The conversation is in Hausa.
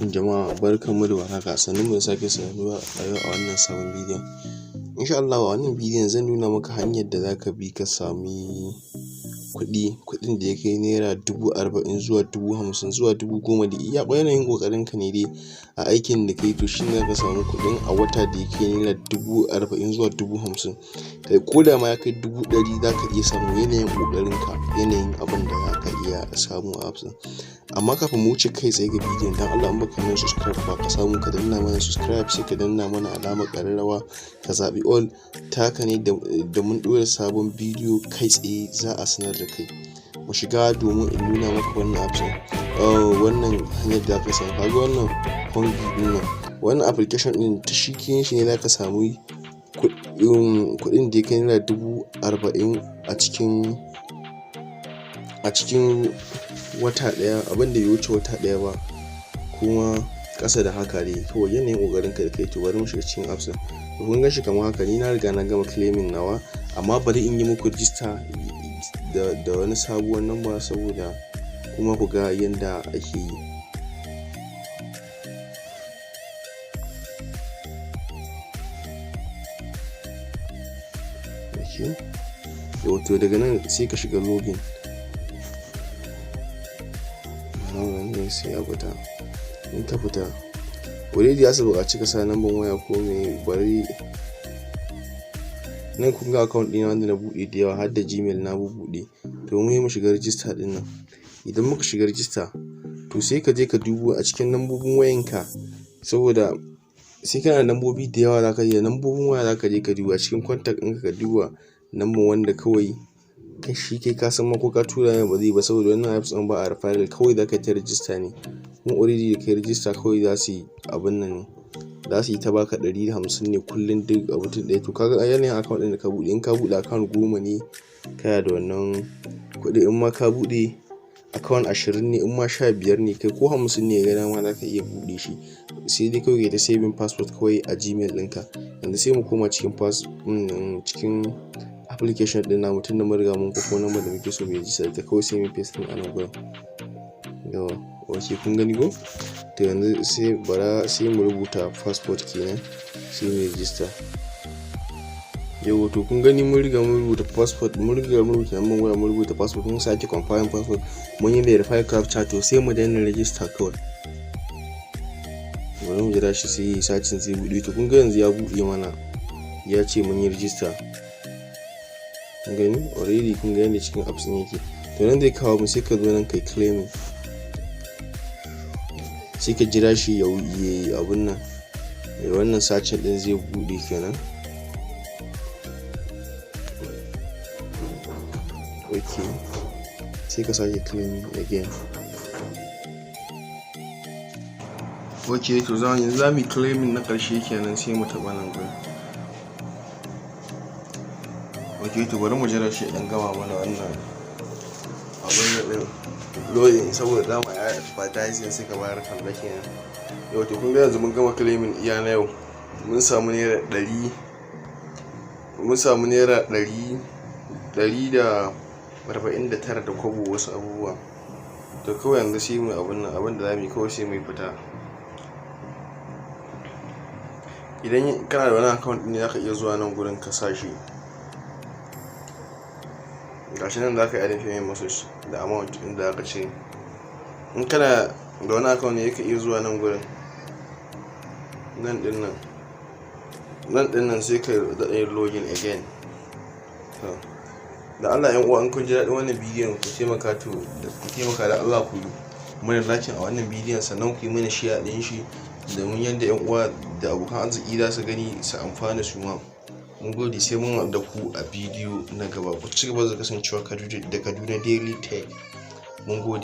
Jama'a, barkanmu da warhaka, sannunmu da sake saduwa a yau a wannan sabon bidiyon. Insha Allahu, a wannan bidiyon zan nuna maka hanyar da zaka bi ka sami kuɗi, kuɗin da ya kai ₦40,000 zuwa 50,000 zuwa 10,000, da iya yanayin ƙoƙarin ka ne dai a aikin da kai. To shine zaka samu kuɗin a wata da ya kai ₦40,000 zuwa 50,000, kai ko da ma ya kai 100,000 zaka iya samu, yanayin ƙoƙarin ka, yanayin abin da zaka iya samu a apps ɗin. Amma kafin mu wuce kai tsaye ga bidiyon, don Allah in baka mana subscribe ba, ka samu ka danna mana subscribe, sai ka danna mana alamar ƙararrawa, ka zaɓi all. Ta haka ne da mun ɗora sabon bidiyo, kai tsaye za a sanar da kai. Mu shiga domin in nuna maka wannan apps ɗin, wannan hanyar da zaka samu. Kaga wannan Hongi ɗin nan, wannan application ɗin, ta shi shi ne zaka samu kuɗin da ya kai ₦40,000 a cikin wata ɗaya, abin da bai wuce wata ɗaya ba, kuma ƙasa da haka dai, kawai yanayin ƙoƙarin ka da kai. To bari mu shiga cikin apps ɗin. To kun gan shi kamar haka. Ni na riga na gama claiming nawa, amma bari in yi muku register da wani sabuwar number saboda kuma ku ga yanda ake yi. Okay, to daga nan sai ka shiga login nan, sai a fita. In ka fita, already za su buƙaci ka sa number waya ko me. Bari nan, kun ga account ɗina wanda na buɗe da yawa, har da Gmail na bubbuɗe. To mu mu shiga register ɗin nan. Idan muka shiga register, to sai ka je ka dubo a cikin lambobin wayanka, saboda sai kana da lambobi da yawa zaka iya lambobin waya. Zaka je ka duba cikin contact ɗinka, ka duba number wanda kawai shi kai ka san ma ko ka tura mai ba zai ba, saboda wannan apps ɗin ba a referral, kawai zaka yi ta register ne. Kuma already da kai register, kawai za su yi abun nan, za su yi ta baka 150 ne kullum duk a mutum ɗaya. To kaga yanayin account ɗin da ka buɗe, in ka buɗe account 10 ne, kana da wannan kuɗi. In ma ka buɗe account 20 ne, in ma 15 ne, kai ko 50 ne ga dama, za ka iya buɗe shi. Sai dai kawai ta saving password kawai a Gmail ɗinka. Yanzu sai mu koma cikin application ɗin namu, tunda mun riga mun kwafo number da muke so mu register da kawai, sai mu pasting a nan gurin. Yawwa, ok, kun gani ko? To yanzu sai bara sai mu rubuta passport kenan, sai mu register. Yawwa, to kun gani, mun riga mun rubuta passport, mun riga mun rubuta number waya, mun rubuta passport, mun sake confirm passport, mun yi verify captcha. To sai mu danna register kawai. Bari mu jira shi sai searching zai buɗe. To kun ga yanzu ya buɗe mana, ya ce mun yi register. Kun gani, already kun ga yadda cikin apps ɗin yake. To nan zai kawo mu, sai ka zo nan kai claiming, sai ka jira shi ya yi abun nan, wannan searching ɗin zai buɗe kenan. Ok, sai ka sake claiming again. Ok, to yanzu za mu yi claiming na ƙarshe kenan, sai mu taɓa nan gurin. Ok, to bari mu jira shi ɗan gama mana wannan abun ɗin loading, saboda dama ya advertising suka bayar talla kenan. Yau to kun ga yanzu mun gama claiming iya na yau, mun samu ₦100, mun samu naira ɗari 149 da kwabo wasu abubuwa. To kawai yanzu sai mu abun nan, abun da za mu yi kawai sai mu fita. Idan kana da wani account ɗin, zaka iya zuwa nan gurin ka sa shi. Gashi nan, zaka yi adding payment message da amount ɗin da aka ce. In kana da wani account ne, ka iya zuwa nan gurin, nan ɗin nan, nan ɗin nan, sai ka daɗa yin login again. To da Allah yan uwa, in kun ji daɗin wannan bidiyon, ku taimaka, to ku taimaka da Allah ku mana like a wannan bidiyon, sannan ku yi mana share ɗin shi domin yadda yan uwa da abokan arziki za su gani su amfana su ma. Mun gode, sai mun haɗu da ku a bidiyo na gaba. Ku ci gaba da kasancewa da Kaduna Daily Tech. Mun gode.